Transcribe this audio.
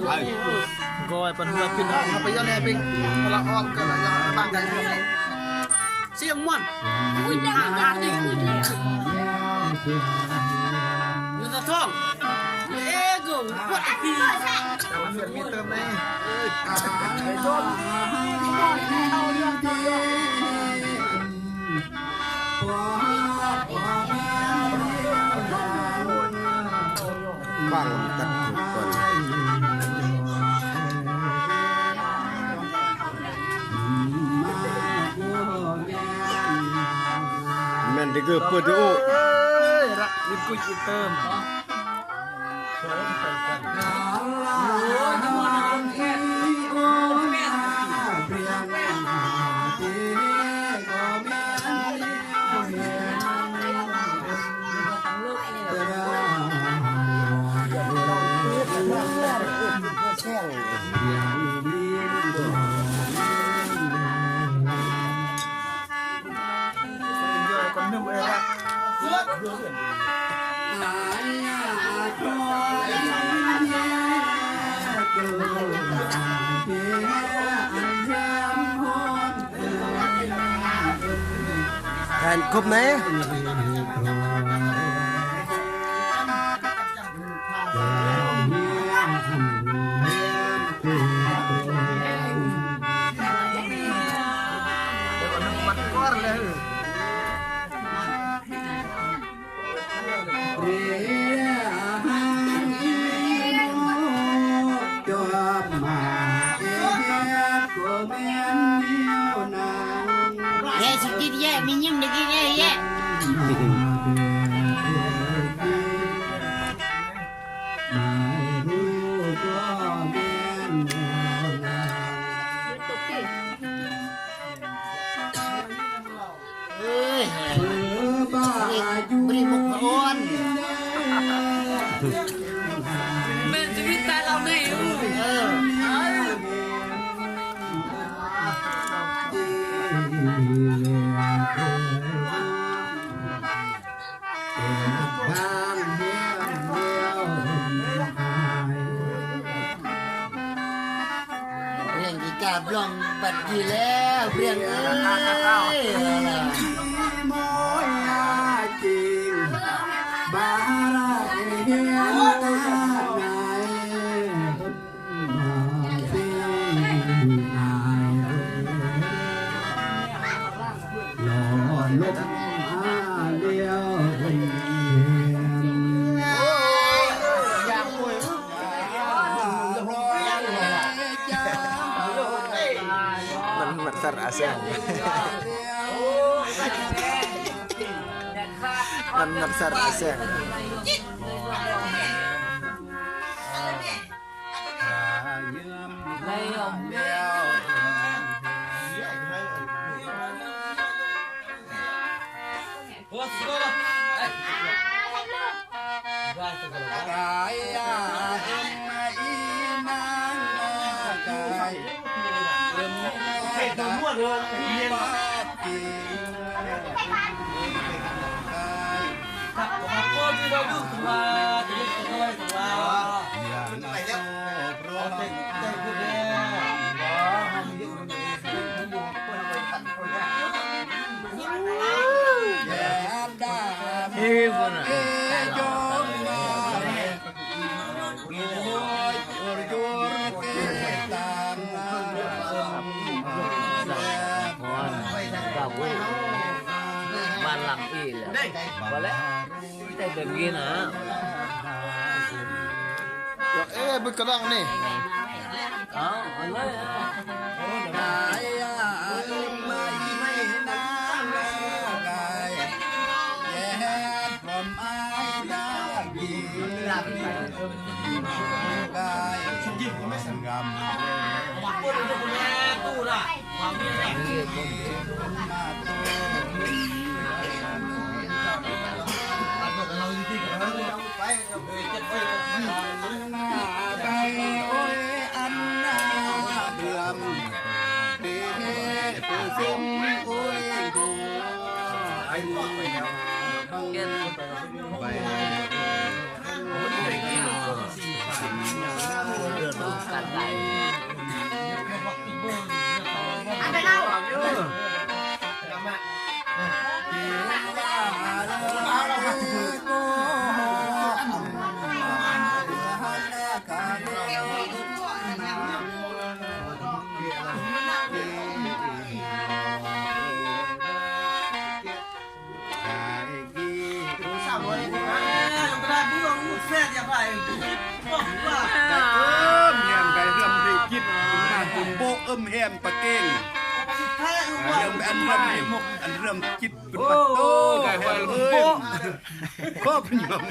ໄປ ກ້ອຍປັນຫົວພິນ ເອົາໄປຢອນແດ່ເປັງ ລະອອກກໍລະຢາກປາກກັນ ສຽງມ່ວນ ອຸຍ ອາຫານດີ ຢູ່ຕາທ້ອງ ເອໂກ ວັດອີກທີ ມີເຕີມແດ່ ຟັງຕັດທຸກຄົນ ແມ່ນເດີ ເປີດດູ ເອີຍ ລັກ ລິນກຸຍ ອີເຕີມ. ແທນຄົບແດ່. ແຍກ ຊິຕິດແຍກ ມີຍິ້ມໄດ້ຕິດແຍກ ແຍກ. ເອີຍ ເຮີຍ ບໍ່ໄດ້ໝົກພະອ່ອນ ແມ່ນຊີວິດຕາຍລາວໃນ ເອີ. ເລື່ອງທີ່ກາບລອງບັດດີແລ້ວ ເລື່ອງເອີຍ. ມັນ ມັນສັດອາແສງ ມັນ ມັນສັດອາແສງ. ບ້ານຫຼັງອີກແລ້ວ ບໍ່ແລ້ວ ແຕ່ເດີນກີນະ ເອ ບຶດກະດອງນີ້ ເອົາ ເອົາເລີຍ. ໄປ ໄດ້ເອີ້ມແຮມໄດ້ເລື່ອມເຮຈິດ ເປັນມາຕຸມໂບະເອີ້ມແຮມປະເກງ ເລື່ອມອັນເລື່ອມເຮມົກ ອັນເລື່ອມຈິດເປັນມາໂຕ ໂອ້ ໄດ້ເອີ້ມ ໂອ້ ເອີຍ ໂອ້ ເປັນຫຍັງ?